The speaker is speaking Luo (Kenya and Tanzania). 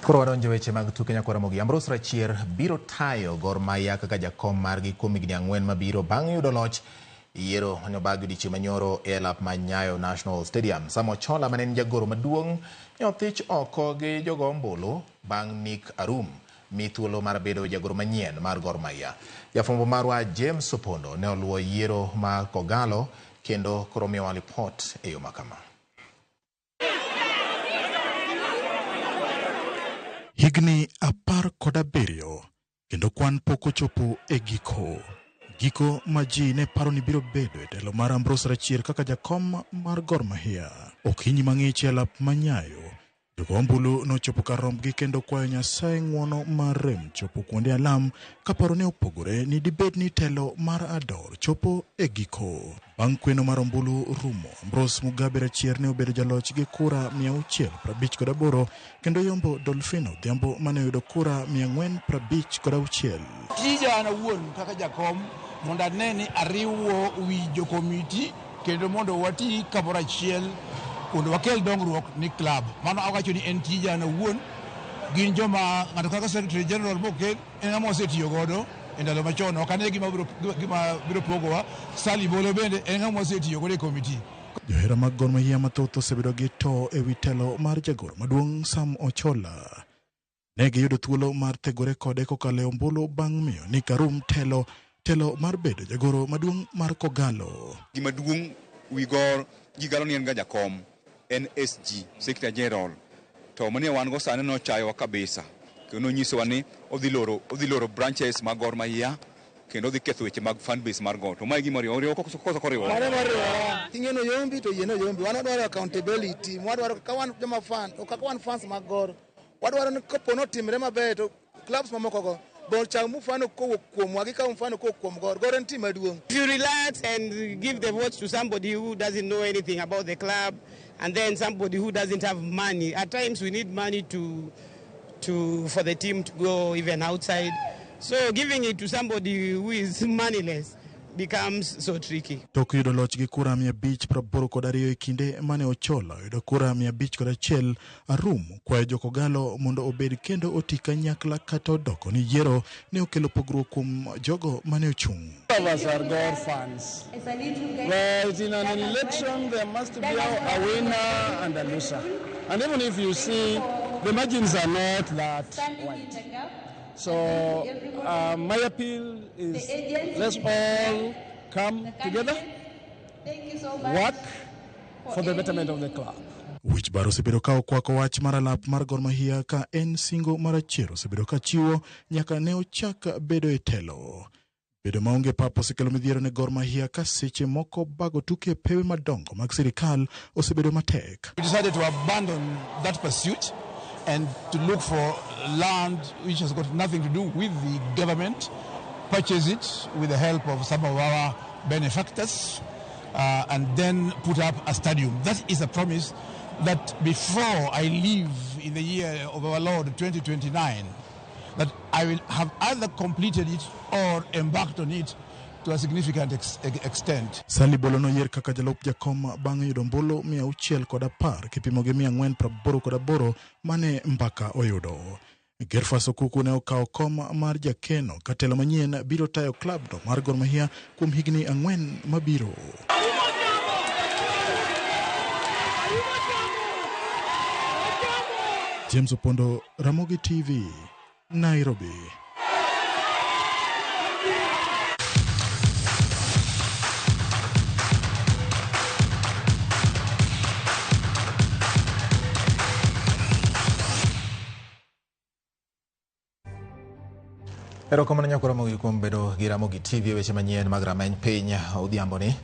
Koro wadonjo weche mag tuke nyakwar Ramogi. Ambrose Rachier biro tayo Gor Mahia kaka jakom margi kuom higni 4 mabiro bang' yudo loch e yiero mane obagi odiechieng' manyoro e lap ma Nyayo National Stadium. Sam Ochola mane en jagoro maduong' ne othich oko gi jogo ombulu bang' Nick Arum mi thuolo mar bedo jagoro manyien mar Gor Mahia. Jafwambo marwa James Opondo ne oluwo yiero ma Kogalo kendo koro miyowa lipot e yo makama. Higni 17 kendo kwan pok ochopo e giko. Giko ma ji ne paro ni biro bedo e telo mar Ambrose Rachier kaka jakom mar Gor Mahia. Okinyi mang'ich e lap ma Nyayo, jogo ombulu nochopo kar rombgi kendo kwayo Nyasaye ng'uono mar rem chopo kuonde alam kaparo ne opogore ni dibed ni telo mar Ador chopo e giko. Bang' kweno mar ombulu rumo, Ambrose Mugabe Rachier ne obedo jaloch gi kura 658 kendo yombo Dolphino Odhiambo mane oyudo kura 456. Tija an awuon kaka jakom mondo ane ni ariwo wi jokomiti kendo mondo wati kamoro achiel mondo wakel dongruok ni club. Mano awacho ni en tija an awuon. Gin joma ng'ato kaka Secretary General mokel en ng'ama wasetiyo godo e ndalo machon. Ok ane gima biro pogowa. Sally Bolo bende en ng'ama wasetiyo godo e komiti. Johera mag Gor Mahia mathoth osebedo gi to e wi telo mar jagoro maduong' Sam Ochola. Ne giyudo thuolo mar thegore kode kokalo e ombulu bang' miyo Nick Arum telo mar bedo jagoro maduong' mar Kogalo. Gima duong' wi Gor gigalo ni en ga jakom, en SG, Secretary General. To mane wan go sani nochayowa kabisa. Kendo nonyisowa ni odhi loro branches mag Gor Mahia kendo odhi ketho weche mag fan base mar Gor. To mae gima oriwo koso koriwo. Mano moriwo. Ing'eno yombi to yieno yombi. Wan wadwaro accountability. Wadwaro ka wan joma fan, to kaka wan fans mag Gor. Wadwaro ni kopo notimre maber to clubs mamoko go bo chak mfano kowuok kuomwa gikawo mfano kowuok kuom Gor. Gor en team maduong'. If you relax and give the votes to somebody who doesn't know anything about the club, and then somebody who doesn't have money. At times we need money for the team to go even outside. So giving it to somebody who is moneyless becomes so tricky. Tok yudo loch gi kura 582 e kinde mane Ochola oyudo kura 501, Arum kwayo jo Kogalo mondo obed kendo oti kanyakla kata odoko ni yiero ne okelo pogruok kuom jogo mane ochung'. All of us are Gor fans. But in an election there must be a winner and a loser. And even if you see, the margins are not that wide. So my appeal is let's all come together, work for the betterment of the club. Wich bar osebedo ka okwako wach mar alap mar Gor Mahia ka en singo mar Rachier osebedo ka chiwo nyaka ne ochak bedo e telo. Bedo maonge pap osekelo midhiero ne Gor Mahia ka seche moko bago tuke e pewe madongo mag sirikal osebedo matek. We decided to abandon that pursuit and to look for land which has got nothing to do with the government, purchase it with the help of some of our benefactors, and then put up a stadium. That is a promise that before I leave in the year of our Lord 2029, that I will have either completed it or embarked on it to a significant extent. Sally Bolo noyier kaka jalup jakom bang' yudo ombulu 610 kipimo gi 488 mane Mbaka oyudo. Gerfas Okuku ne okawo kom mar jakeno ka telo manyien biro tayo klabno mar Gor Mahia kuom higni 4 mabiro. James Opondo, Ramogi TV, Nairobi. Erokamano nyakwar Ramogi kuom bedo gi Ramogi TV e weche manyien mag rameny piny odhiambo ni.